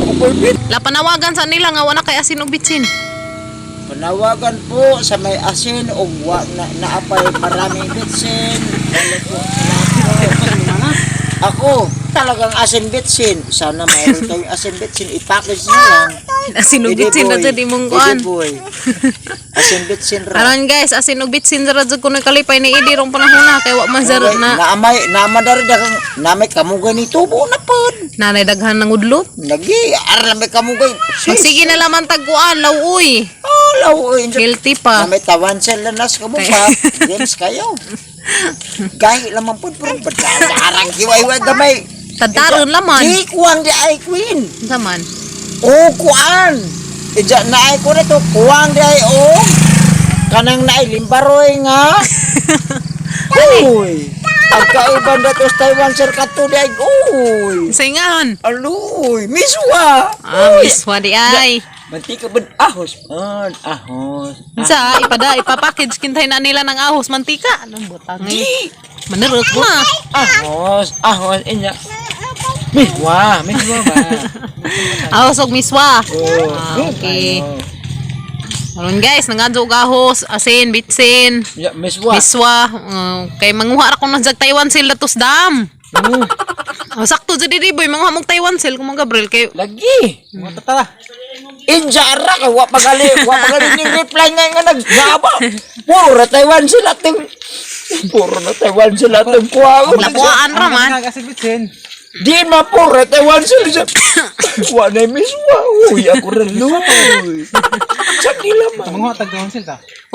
Ako pulpit. La panawagan sa nila nga wala kay asin og bitsin. Panawagan po sa may asin o wa na naapay maraming bitsin. Wala po. Salamat po. Ako, talagang asin bitsin. Sana mayroon tayong asin bitsin. I-package na lang. Asin og Ide bitsin na boy. jud imong Ide kuan. boy. Asin bitsin ra. Aron guys, asin og bitsin ra jud kunoy kalipay ni Idi rong panahona kay wa man sir na Naamay, naman dari dagang, namay kamugay ni tubo na pod. nanay daghan ng udlot. Nagi, ar namay kamugay. Magsige na laman tagkuan, law-uy. Oh, law, Healthy pa. Namay tawan sila nas kamo pa. Games kayo. Gahi lamang pod pero badarang hiwa-hiwa gamay. Tadaron laman. Di kuwang di ay queen. Unsa man? O kuan. Ija na ay ko na to kuwang di ay o. Kanang naay limbaroy nga. Uy. Pagkaiban na to sa Taiwan sir kato di ay uy. Sa ingahan. Aluy, miswa. Ah, miswa di ay. Mantika ba ahos? Man, ahos. Unsa ipada ipapackage kintay na nila ng ahos mantika. Anong butang eh. Manurot na. Ahos, ahos, inya. Miswa, miswa ba? Ahos og miswa. Oh, Ah, okay. Aron guys, nangadyo og ahos, asin, bitsin, Ya, miswa. miswa. Kay manguha ra ko nang jag Taiwan sale datos dam. Oh, sakto jud di boy, manguha mong Taiwan sale kung Gabriel kay Lagi. Tara. Inja ra kay wa pagali, wa pagali ni reply nga nga naggaba. Puro ra Taiwan sila ting. Puro na Taiwan sila ting kuha. lapuan ra man. Di ma puro ra Taiwan sila. Wa na miswa. Uy, ako ra luoy. Sa nila man.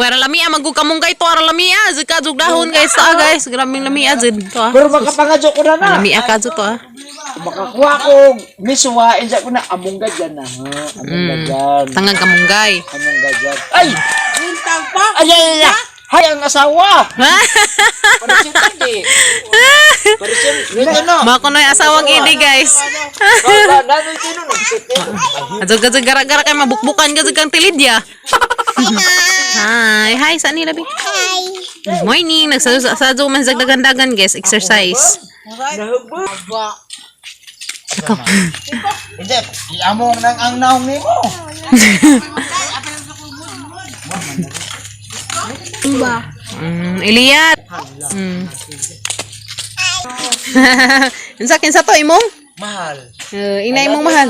Wera lamia magug kamunggay to ara lamia, jud ka jud dahon guys ta guys, grabing lamia jud to ah. Pero makapangadyo ko na na. Lamia ka jud to ah. Makakuha ko miswa inja ko na among gadyan na. Ha? Among gadyan. Tangang kamunggay. Among gadyan. Ay! Ay, ay, ay, ay! Hay, ang asawa! Parisyon hindi. Parisyon, yun ano. Mao kunoy asawang idi guys. Nanoy sino nagsitin. Adjog adjog gara-gara kay mabukbukan ka jud kang tilid ya. Hi, hi sa nila bi. Hi. Good morning. Nagsadyo man sa dagan-dagan guys, exercise. Hindi, iamong nang ang naong nimo. Iliyat. Unsa kinsa to imong? Mahal. Ina imong mahal.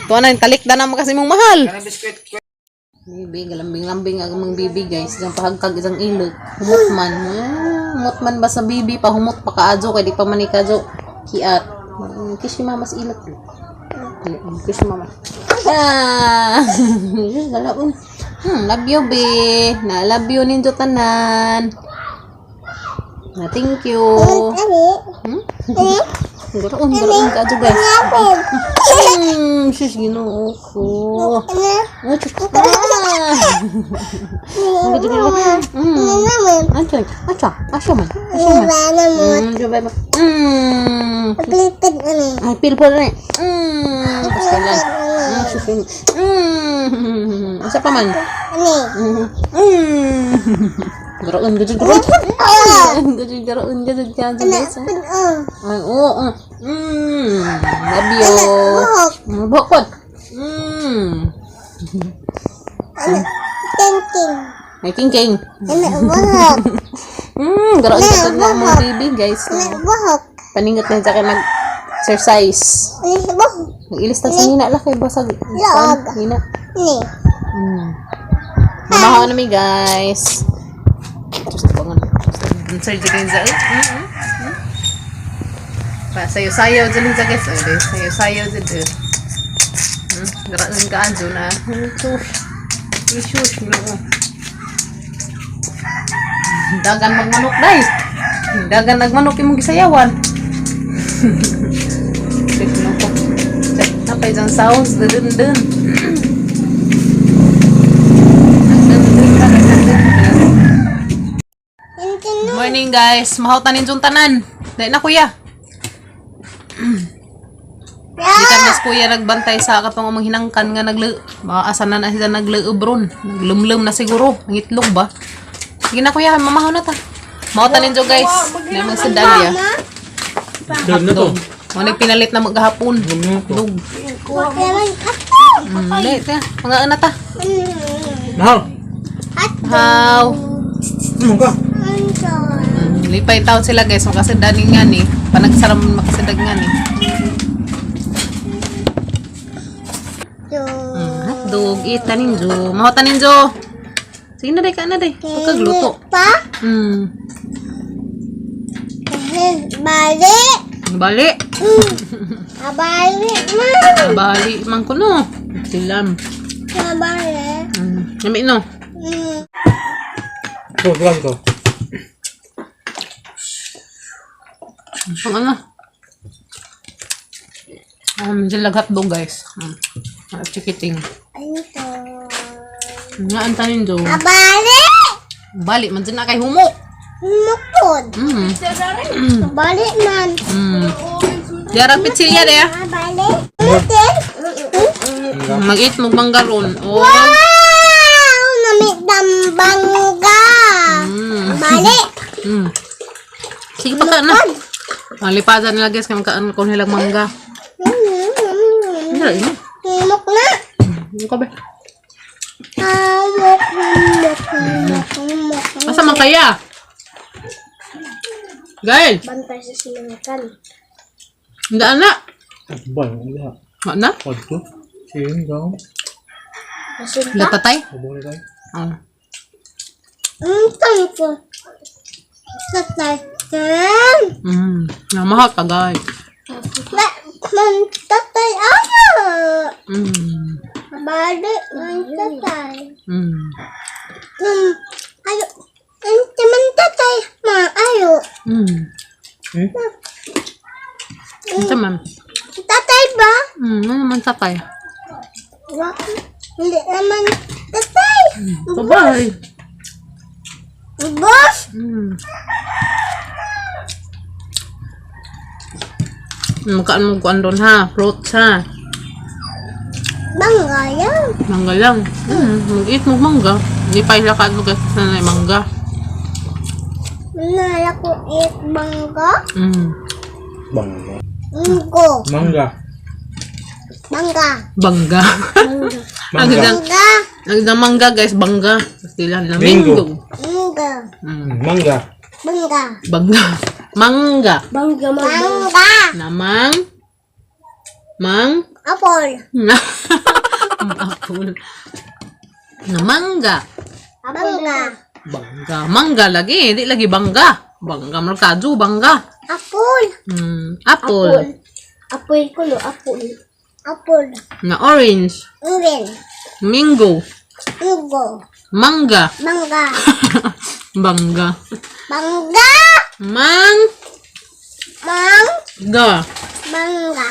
Tuwa na talikda na mo kasi imong mahal. Kanang biskwit. Bibi, galambing-lambing ang among bibi guys. Isang pahagkag isang ilog. Humot man. Humot man ba sa bibi? Pahumot pa kaadyo kay di pa man ikadyo. Kiat. Kiss ni mama sa ilog. Kiss ni mama. Ah! Galaon. Love you, be. Na love you ninyo tanan. Na thank you. Garaon, garaon ka guys. Sus, ginoo ko. Ah, sus. Ah! Acha, acha, acha man. Acha man. Coba ba. Ay, pilpul na eh. Pastilan. Sus. Asa pa man? Garaon, gajud, garaon. Gajud, garaon, gajud, gajud, guys. Ay, oo. Love you. Buhok po. May king-king. Garaon ka na mga baby, guys. Paningot na sa akin mag-exercise. Mag-ilis ta sa nina lang kay basag. Pan, nina. Mamahaw na mi, guys. Diyos na pangan. Sir, dyan sa Pa, sayo-sayo dyan sa guys. Ay, sayo-sayo dyan. Garaon ka, Anjo na. Shush. Shush, ginoo. Dagan magmanok, day. Dagan nagmanok imong gisayawan. Check na ko. Check na pa dyan sounds. Dun dun. Good morning guys. Mahautan ninyong tanan. Dahil na kuya. Di ka mas kuya nagbantay sa katong among hinangkan nga nagle baka asa na na sila nagleob ron. Naglumlum na siguro. Ang itlog ba? Sige na kuya, mamahaw na ta. Mahautan ninyo guys. Dahil mga sandalia. Dog na to. Mo na pinalit na maghapon. Dug. Dali, ta. Mga ana ta. Mahal. How? Ano ka? Lipay taon sila, guys. Makasidanin nga ni. Panagsaram makasadag nga ni. Hotdog. Eat tanin jo. Maho tanin jo. Sige na day ka na day. Pagkagluto. Pa? Bali. Bali. Bali man. Bali man ko no. Silam. Bali. Lami no. Ito, bukan ko. Pang ano? Sila hotdog, guys. Ah, chikiting. Ano? Nga ang tanin jo. Bali. Bali man dyan na kay humok. Mukod. Bali man. Diara pitsilya de. Bali. Mutin. Mag-eat mo manggaron. Oh. Wow! Namit dambangga. Bali. Sige pa ka na. Malipasan nila, guys, kay magkaan ko nilang mangga. Hindi na. Muk na. Ano ka ba? Ah, muk, muk, muk, muk. Asa man kaya? Gail, Bantay sa silangan. hindi na. Ba, wala. Wa na? Wadto. Sige, daw. Latatay? Mabuli tayo. Ah. Ang ko. Tatay. Namahal ka, guys. Ma, man, tatay ayo. Bali, man, tatay. Ayo. Ang man tatay, ma, ayo. Ito, ma'am. Tatay ba? Ano naman tatay? Wa, hindi naman tatay. Bye-bye. Boss? Magkaan mo kuan doon ha. Fruits ha. Bangga yan. Mangga lang. Mag-eat mo mangga. Hindi pa ila ka kasi na mangga. Nala ko it bangga. Bangga. Unggo. Mangga. Bangga. Bangga. Ang Mangga. ganda, Bangga. ang ganda mangga, guys, bangga. Sila na Mango. mango. Unggo. Mangga. Bangga. Bangga. Mangga. Bangga. Bangga. Namang mang Apple. na apple. Na mangga. Bangga. Bangga. Mangga lagi, hindi lagi bangga. Bangga merkado, bangga. Apple. Apple. Apple ko no, apple. Apple. Na orange. Orange. Mango. Unggo. Mangga. Bangga. Bangga. Bangga. Mang Mang. ga. Bangga.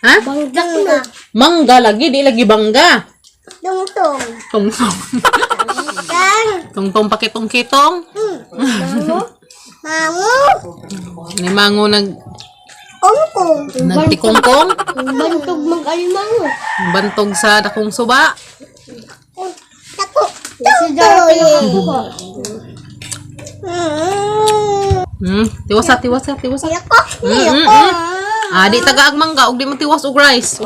Ha? Bangga. Mangga lagi, di lagi bangga. Tungtong. Tungtong. Tang. Tungtong pakitong-kitong. Mango. Mango. Ni mango nag Kongkong. nagtikongkong. Bantog mag-alimango. Bantog sa dakong suba. Tako. Tungtong. Tiwasa, tiwasa, tiwasa. Ayoko. Ayoko. Ah, di tagaag mangga og di mo tiwas og rice.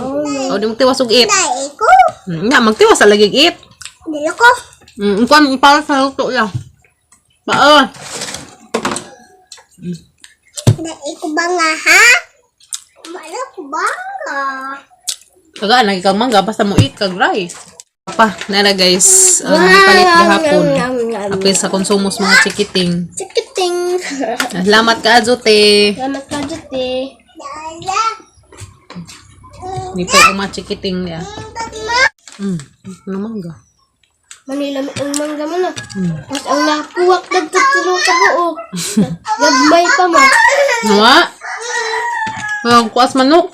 O di mo tiwas og eat. Dai ko. Nga magtiwas sa lagi eat. Ayoko. Kuan para sa luto lang. Paa. Dai ko banga ha? Wala ko banga. Tagaan lagi kang mangga basta mo eat kag rice. Pa, nara guys, ang palit gahapon. Apil sa konsumos mga chikiting. Chikiting. Salamat ka, Azote. Salamat ka, Jute. Dala. Hindi pa ako mga chikiting niya. Ano mangga? Manila ang mangga man ah. Tapos ang nakuwak nagtuturo ka buo. Gagmay pa mo. Nawa? Ang kuas manok.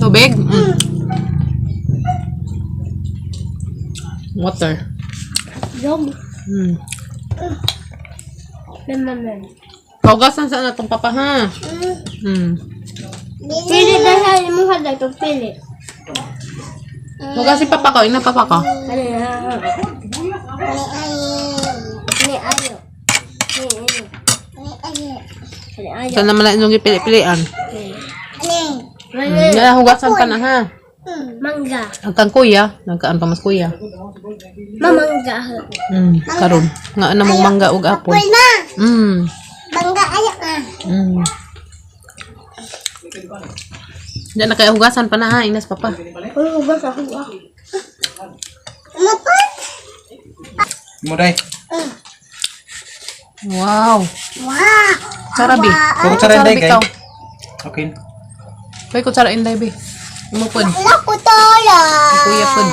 Tubig? Water. Yum. Mem. Kaugasan sa na itong papa, ha? Pili dahil mo haday itong pili. Hugasin papa ko. Ina papa ko. Ano na? Ni ayo. Ni ayo. Ni ayo. Ni ayo. Ayaw. Saan naman na inyong gipili-pilian? Mangga. Nahugasan pa na ha. Mangga. Nagkang kuya, nagkaan pa mas kuya. Mamangga. Karon. Nga na mong mangga ug apple. Na. Mangga ayak na. Diyan na kaya hugasan pa na ha, inas papa. Uy, hugas ako ah. Mapat. Mo day. Wow. Wow. Sarabi. Kung kutsara inday kay. Ikaw. Okay. May kutsara inday be. Imo pod. Wala ko tala. Kuya pod.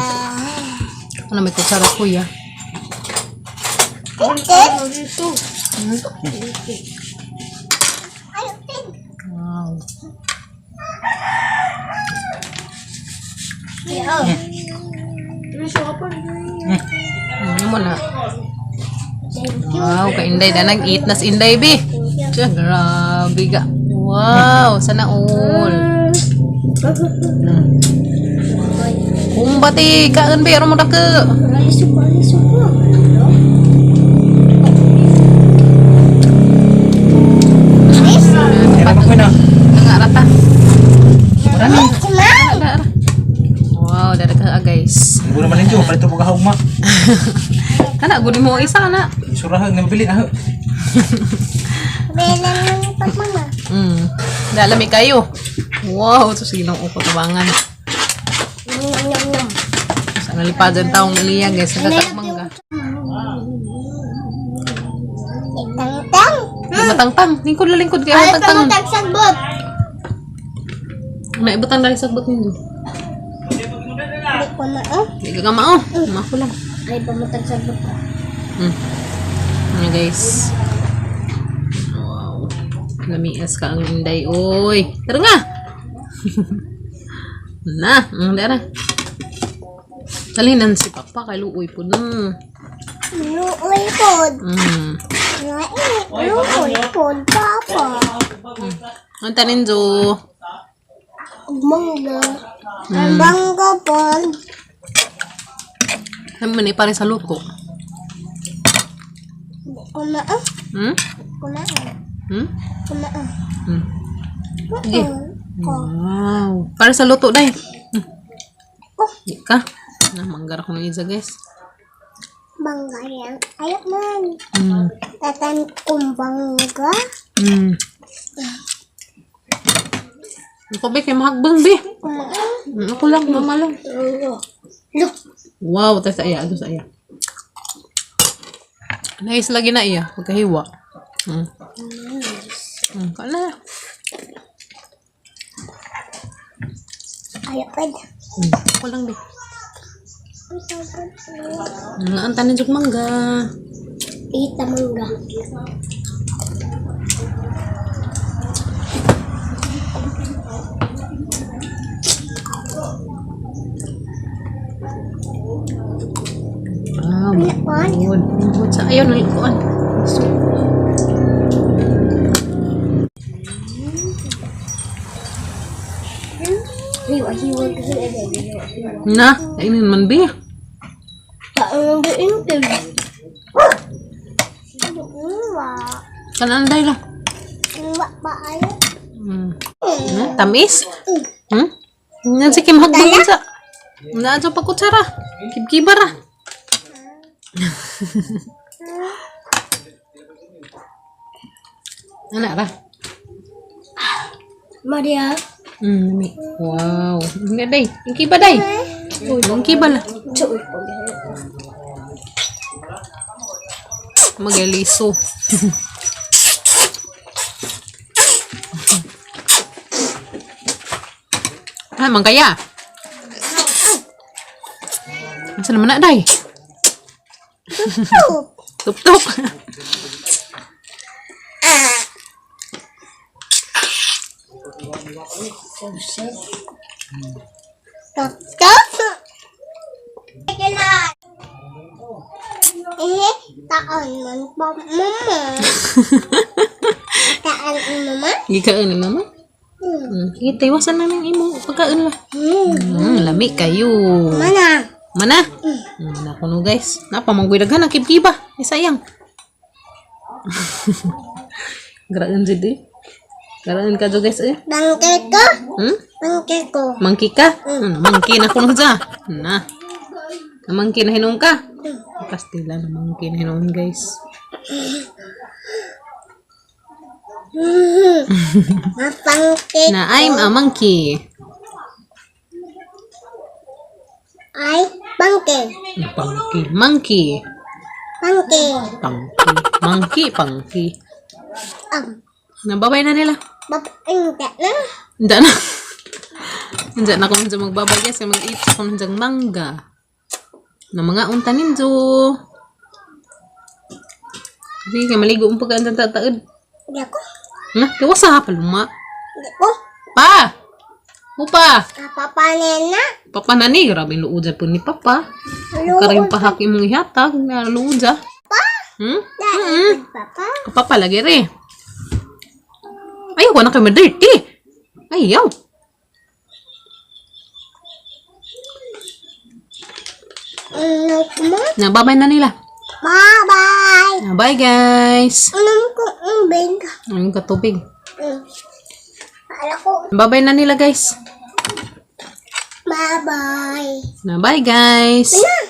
Ano may kutsara kuya? Wow. Ano mo na? Wow, ka Inday na nag-eat nas Inday be. Tiyan, grabe ka. Wow, sana all. Kumbati, kaan be, ano mo dake? Kaya pa ko na. Nangarata. Wow, dara ka guys. Mura man ninyo, palito po ka haugma. Kana gud mo isa kana. Surahan nga mabili na. Dalami kayo. Wow, so sino ko tabangan. Sa nalipadan taong liya guys, nagkatakmangga. Di matangtang, lingkod la lingkod kay matangtang. Sagbot. Naibutang dali sagbot nindo. Hindi ko na oh. Di ka mao. Mako lang. Ay, pamatag sagbot ka. Ano guys. Wow. Lamias ka ang inday. Oy. Tara nga. Na, dara. Salinan si Papa kay luoy po na. Luoy po. Luoy po, Papa. Ang tanin jo. Mangga. Mangga po. Ano man pare sa luto. Hindi ko na ah. Ko na ah. Ko na ah. Sige. Ko. Wow. Para sa luto dai. Di ka. Na manggar ko ng isa guys. Mangga yan. Ayok man. Tatan kong bangga. Ako be kay mahagbang be. Kumain. Ako lang, mama lang. Look. Wow, tas iya, ato sa iya. Nice lagi na iya, pagkahiwa. Kana. Ayok man. Ako lang be. Ang tanin jud mangga. Ita mangga. Wow. Ano? Good. Good. Sa ayaw nalikuan. So, Hiwa, hiwa. na, kainin man be. Paano ba intin? Iwa. Kanan day lang. Iwa pa ayo. Na, tamis? Yan si Kim Hagbang sa. Naan sa pagkutsara. Kibkibara. Ana ra. Maria. Nami. Wow. Nga day. Ang kiba day. Uy, ang kiba la. Chuy. Magaliso. Ah, mangkaya. Asa naman na, day? Tup-tup. Tup-tup. Eh, taon man pa mama. Taon mama. Gikaan ni mama. Sige, taywasan na ng imo. Pagkaan lah. Lami kayo. Mana? Mana? Mana kuno guys. Napa manggoy daghan ang kibkiba. Ay sayang. Grabe jud eh. Karaan ka jo guys eh. Bangke ko. Bangke ko. Monkey ka? Ano, monkey na kuno dya. Na. Na monkey na hinuon ka. Kastila na monkey na hinuon guys. Mapangke. Na I'm a monkey. Ay, bangke. Pangki. Monkey. Bangke. Pangki. Monkey, pangki. Nababay na nila. Bangke na. Hindi na. Hindi na ako nandiyan magbabay guys. Kaya mag-eat ako nandiyan mangga. Na mga unta ninjo. Sige, kaya maligo ang pagkaan tataod. Di ako. Na, kiwasa ha, paluma. Di ko. Pa! Upa! Kapapanena. Papa na ni, grabe yung luod po ni Papa. Karin pahak imong ihatag, na luod. Pa. Hmm? Dahil papa. Kapapa lagi re. Ayaw ko na kayo ma-dirty. Ayaw. Ano mo? Nababay na nila. Bye-bye. Na, bye guys. Anong ko ang big? Ayun katubig. Ala ko. Babay na nila guys. Bye-bye. Na bye guys. Na.